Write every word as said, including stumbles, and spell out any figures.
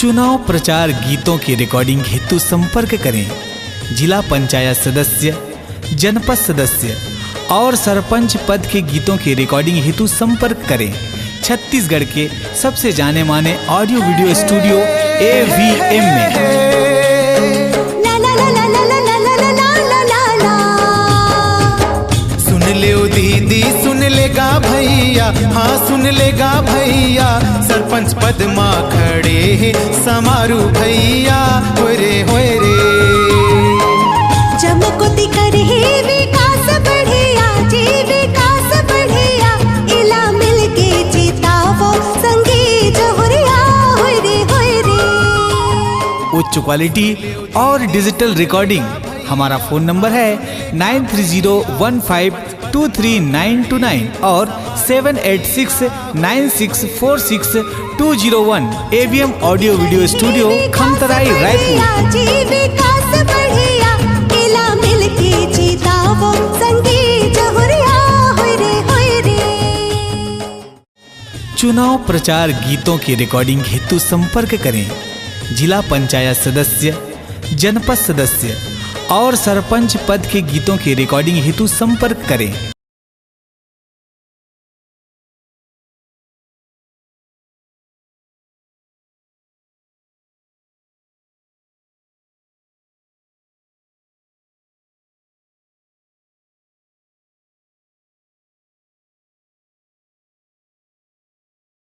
चुनाव प्रचार गीतों के रिकॉर्डिंग हेतु संपर्क करें। जिला पंचायत सदस्य, जनपद सदस्य और सरपंच पद के गीतों के रिकॉर्डिंग हेतु संपर्क करें छत्तीसगढ़ के सबसे जाने माने ऑडियो वीडियो स्टूडियो एवीएम में। सुन ले ओ दीदी, सुन लेगा भैया, हाँ सुन लेगा भैया, सरपंच पद मा खड़े हे समारू भैया। होय रे होय रे। चमकोती कर ही विकास बढ़िया जी, विकास बढ़िया, इला मिलके जितावो संगी जहुरिया। होय रे होय रे। उच्च क्वालिटी और डिजिटल रिकॉर्डिंग। हमारा फोन नंबर है nine three zero one five two three nine two nine और seven eight six nine six four six two zero one. AVM audio video studio, Khamtarai, Raipur. जी विकास बढ़िया, इला मिलके जितावो संगी जहुरिया। होय रे होय रे। चुनाव प्रचार गीतों के रिकॉर्डिंग हेतु संपर्क करें। जिला पंचायत सदस्य, जनपद सदस्य और सरपंच पद के गीतों के रिकॉर्डिंग हेतु संपर्क करें।